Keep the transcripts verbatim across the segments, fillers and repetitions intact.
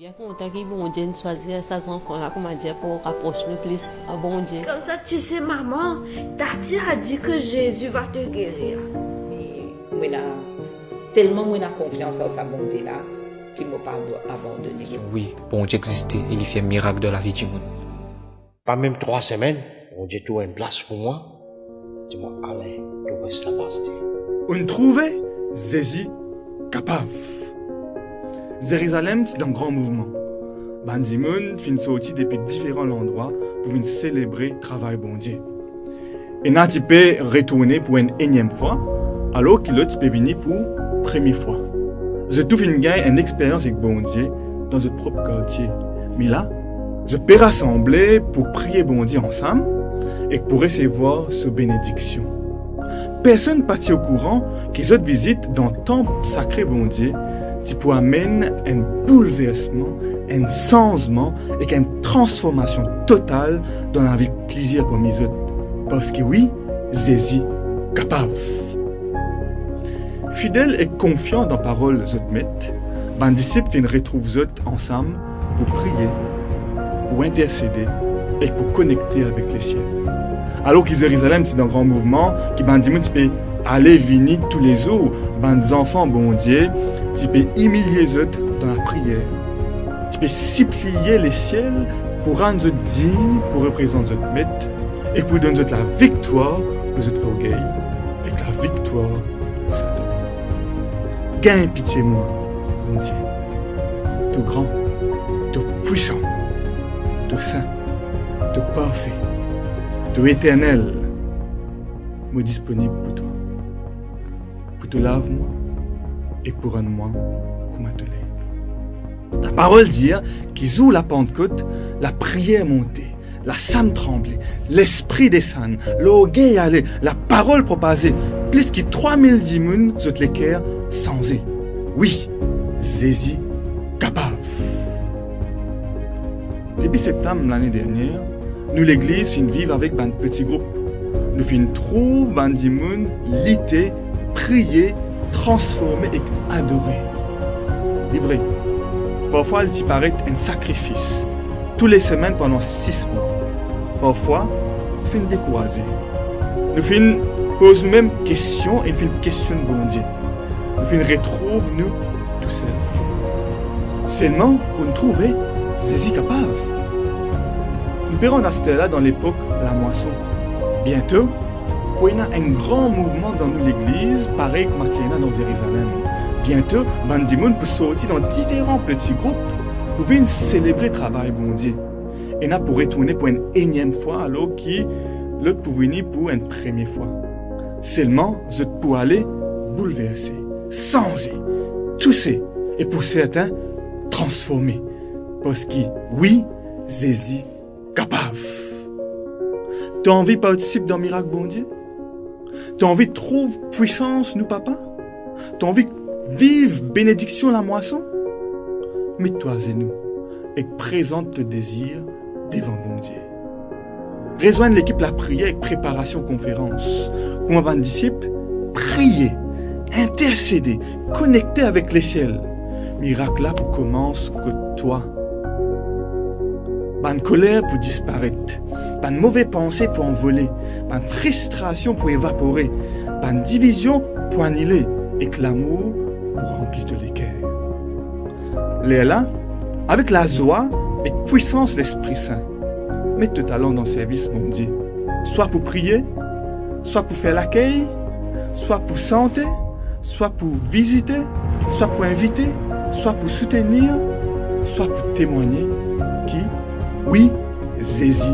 Bien kontan ki Bondie inn swazir sa zanfan la, koumadir, pou rapros nou plis a Bondie. Comme ça, tu sais, maman, Tati a dit que Jésus va te guérir. E mo ena, telman mo ena konfians dan sa Bondie la, ki mo pa ab-, abandone. Wi, Bondie existe e li fer mirak dan lavi dimoun. Pa mem trwa semenn, Bondie trouv enn plas pou mwa. Dir mwa, ale, to res laba aster. Ou'nn trouve, Zezi kapav. Zerizalem ti dan gran mouvman. Bann dimoun finn sorti depi diferan landrwa pou vinn selebre travay Bondie. Ena ti pe retourne pou enn eniem fwa, alor ki lot ti pe vini pou premie fwa. Zot tou finn gagn enn experyans ek Bondie dan zot prop kartie. Me la, zot pe rasanble pou priye Bondie ansam ek pou resevwar so benediksion. Personn pa ti okouran ki zot vizit dan tanp sakre Bondie ti pou amenn enn boulversman, enn sanzman ek enn transformasion total dan lavi plizier parmi zot, parski wi, Zezi kapav. Fidel ek konfian dan parol zot met, bann disip finn retrouv zot ansam pou priye, pou intersede ek pou konekte avek lesiel. Alor ki Zerizalem ti dan gran mouvman, ki bann dimoun ti pe ale vini toulezour, bann zanfan Bondie ti pe imilie zot dan lapriyer, ti pe sipliye lesiel pou rann zot dign pou reprezant zot Met ek pou donn zot laviktwar lor zot lorgey ek laviktwar lor Satan. Gagn pitie mwa, Bondie. To gran, to pwisan, to sin, to parfe, to eternel, mo disponib pou twa, pou to lav mwa ek pou rann mwa kouma to le. Laparol dir ki zour Lapantkot, lapriyer monte, lasam tranble, Lespri desann, lorgey ale, laparol propaze, plis ki trwa mil dimoun zot leker sanze. Wi, Zezi kapav. Depi septam lane dernier, nou legliz finn viv avek bann peti group. Nou finn trouv bann dimoun lite, priye, transforme ek adore. Li vre, parfwa li ti paret enn sakrifis, toulesemenn pandan sis mwa. Parfwa, nou finn dekouraze. Nou finn poz noumem kestion e nou finn kestionn Bondie. Nou finn retrouv nou tousel. Selman, ou'nn trouve, Zezi kapav. Nou pe rant aster la dan lepok lamwason. Biento, pou ena enn gran mouvman dan nou legliz, parey kouma ti ena dan Zerizalem. Biento, bann dimoun pou sorti dan diferan peti group pou vinn selebre travay Bondie. Ena pou retourne pou enn eniem fwa, alor ki lot pou vini pou enn premie fwa. Selman, zot pou ale boulverse, sanze, touse e pou sertin, transforme. Parski, wi, Zezi kapav. To anvi partisip dan mirak Bondie? To anvi trouv pwisans nou Papa? To anvi viv benediksion lamwason? Met twa azenou ek prezant to dezir devan Bondie. Rezwenn lekip lapriyer ek preparasion konferans. Kouma bann disip, priye, intersede, konekte avek lesiel. Mirak la pou koumans kot twa. Bann koler pou disparet, bann move panse pou anvole, bann fristrasion pou evapore, bann divizion pou anile ek lamour pou ranpli to leker. Lerla, avek lazwa ek pwisans Lespri Sin, met to talan dan servis Bondie, swa pou priye, swa pou fer lakey, swa pou sante, swa pou vizite, swa pou invite, swa pou soutenir, swa pou temwagne ki, wi, Zezi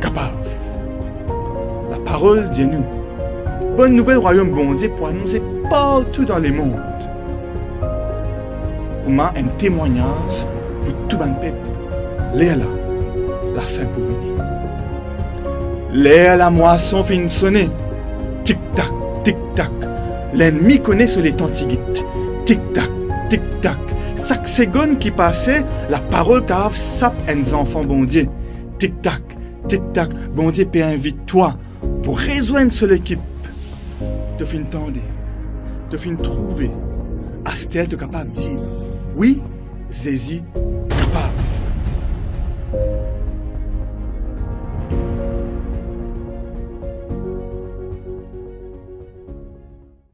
kapav. Laparol dir nou, Bonn Nouvel Rwayom Bondie pou anonse partou dan lemond, kouma enn temwagnaz pou tou bann pep. Lerla, lafin pou vini. Ler lamwason finn sone, tik-tak, tik-tak, lennmi kone so letan tigit. Tik-tak, tik-tak, sak segonn ki pase, laparol kapav sap enn zanfan Bondie. Tik-tak, tik-tak, Bondie pe invit twa pou rezwenn so lekip. To finn tande, to finn trouve, aster to kapav dir, wi, Zezi